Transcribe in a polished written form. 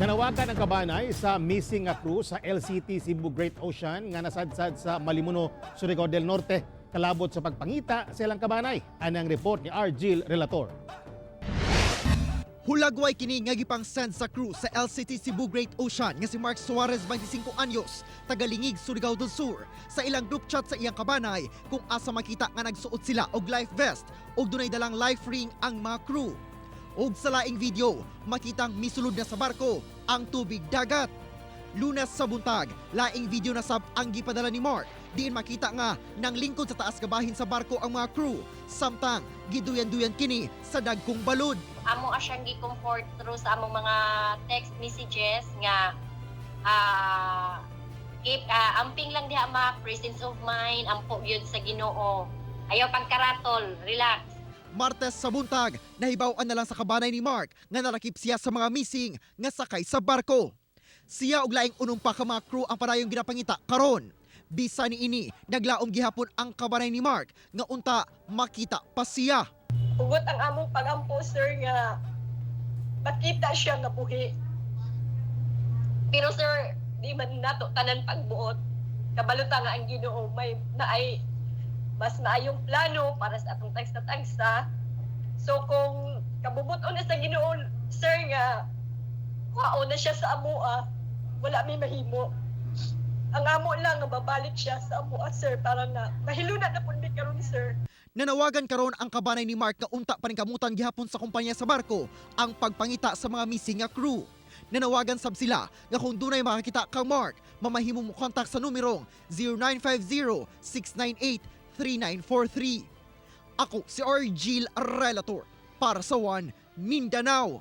Nanawagan ang kabanay sa missing nga crew sa LCT Cebu Great Ocean nga nasadsad sa Malimuno, Surigao del Norte, kalabot sa pagpangita sa ilang kabanay. Anang report ni Argil Relator. Hulagway kini nga gipang-send sa crew sa LCT Cebu Great Ocean nga si Mark Suarez, 25 anyos, tagalingig, Surigao del Sur, sa ilang group chat sa iyang kabanay kung asa makita nga nagsuot sila og life vest ug dunay dalang life ring ang mga crew. Ug sa laing video, makitang misulod na sa barko ang tubig dagat. Lunes sa buntag, laing video na sab ang gipadala ni Mark. Diin makita nga nang lingkod sa taas kabahin sa barko ang mga crew, samtang giduyan-duyan kini sa dagkong balod. Amo siyang gi-comfort through sa among mga text messages nga keep amping lang diha ma, presence of mind, ampo gyud sa Ginoo, ayaw pagkaratol, relax. Martes sa buntag, nahibaw-an na lang sa kabanay ni Mark nga narakip siya sa mga missing nga sakay sa barko. Siya og laing unong pa ka mga crew ang padayong ginapangita karon. Bisa ni ini, naglaom gihapon ang kabanay ni Mark nga unta makita pa siya. Hugot ang among pagampo, sir, nga makita siya nga buhi. Pero sir, di man nato tanan pagbuot. Kabalo ta nga ang Ginoo may naay mas maayong plano para sa atong tagsa-tagsa. So kung kabubuton na sa Ginoo, sir, nga kuhaon na siya sa amoa, wala may mahimo. Ang amo lang nga babalik siya sa amoa, sir, para nga mahiluna na pud mi karon, sir. Nanawagan karon ang kabanay ni Mark nga unta paningkamutan gihapon sa kumpanya sa barko ang pagpangita sa mga missing nga crew. Nanawagan sab sila nga kung dunay makakita kang Mark, mamahimo mo kontak sa numerong 0950-698-3943. Ako si Argil Relator para sa One Mindanao.